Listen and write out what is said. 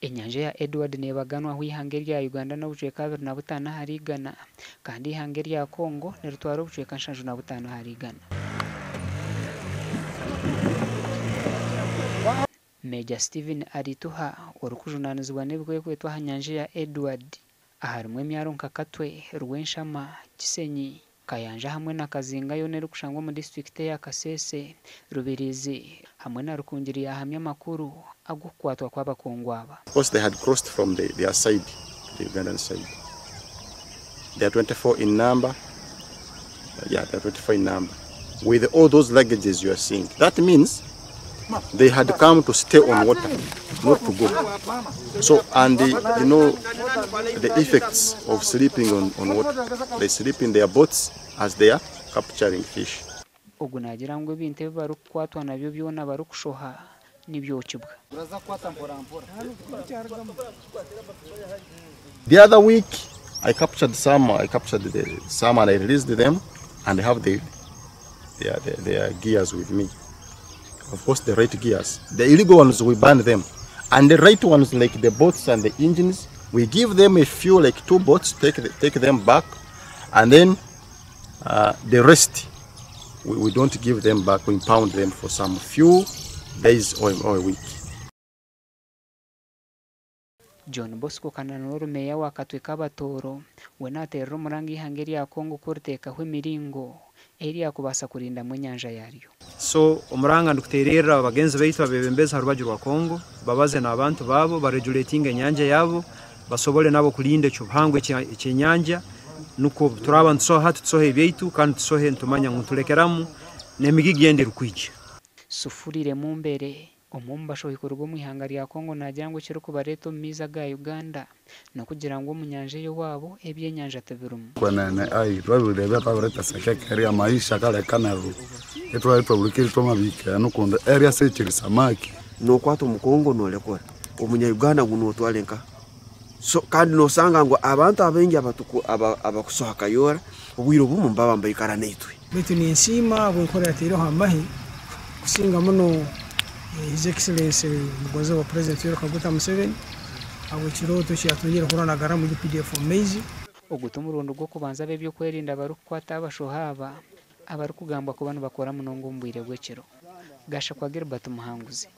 Enyanja ya Edward neebaganwaho eihanga erya Uganda n'obucweka 25 ahari igana kandi eihanga erya Congo niritwara obucweka 75 ahari igana. Meeja Stephen Arituha orikujunaanizibwa n'ebikwekweto aha nyanja ya Edward aharimu emyaro nka Katwe, Rwenshama, Kisenyi, Kayanja hamwe na Kazinga yoona erikushangwa omu disiturikiti eya Kasese, Rubirizi hamwe na Rukungiri yaahamya amakuru ag'okukwatwa kw'abakungu aba. Of course they had crossed from the, their side to the Ugandan side. They are 24 in number. Yeah, they are 24 in number. With all those luggages you are seeing. That means they had come to stay on water, not to go. So, and the, you know, the effects of sleeping on, on water. They sleep in their boats as they are capturing fish. Ogu naagira ngu ebintu ebi barikukwatwa nabyo byona barikushoha nibyokibwa. The other week, I captured some, I captured the, some and I released them and I have the, their, their, their gears with me. Of course, the right gears. The illegal ones, we ban them. And the right ones, like the boats and the engines, we give them a few, like two boats, take, the, take them back. And then the rest, we, we don't give them back. We impound them for some few days or, or a week. John Bosco Kananura Meeya wa Katwe Kabatooro we nateerera omuranga eihanga erya Congo kuriteekaho emiringo ei ryakubaasa kurindamu enyanja yaaryo. So omuranga ndikuteererra bagenzi baitu abebembezi ha rubaju rwa Congo babaze n'abantu baabo bareguletinge enyanja yabo basobole nabo kulinda ekyobuhangwa ekyenyanja nukwo turaba nitusoha hati tusohe ebyaitu kandi tusohe nitumanya ngu nitulekeramu n'emigigi endi erukwija. Sufurire Mumbere, omwe omu bashohi kuruga omu ihanga rya Congo naagira ngu ekirikubareeta omu maizi aga Uganda n'okugira ngu omu nyanja ey'owaabo ebyenyanja tibirimu. Kwenene ai twabiribya twabirithesekeka amaisha akaleka neryo ithwabya ithwabulikiri thwamabihika enu kundi area siyikyiri samaki. Nokwata omukongo nolekora, omunya Uganda ngu notwara nkaha? So kandi nosanga ngu abantu abaingi abakusoha Kayora obwire obumu nibaba nibaikara naitwe. Beitu ninsiima ahabw'enkora yateireho amahe kusinga muno His Excellency Mugonzibwa President Yoweri Kaguta Museveni ahabw'ekirooto eki yatungire kurora nagarramu UPDF omu maizi. Ogu t'omurundi gw'okubanza ab'ebyokwerinda barikukwata abashoho aba abarikugambwa kuba nibakora munonga omu bwire bw'ekiro. Gashakwa Gilbert Muhanguzi.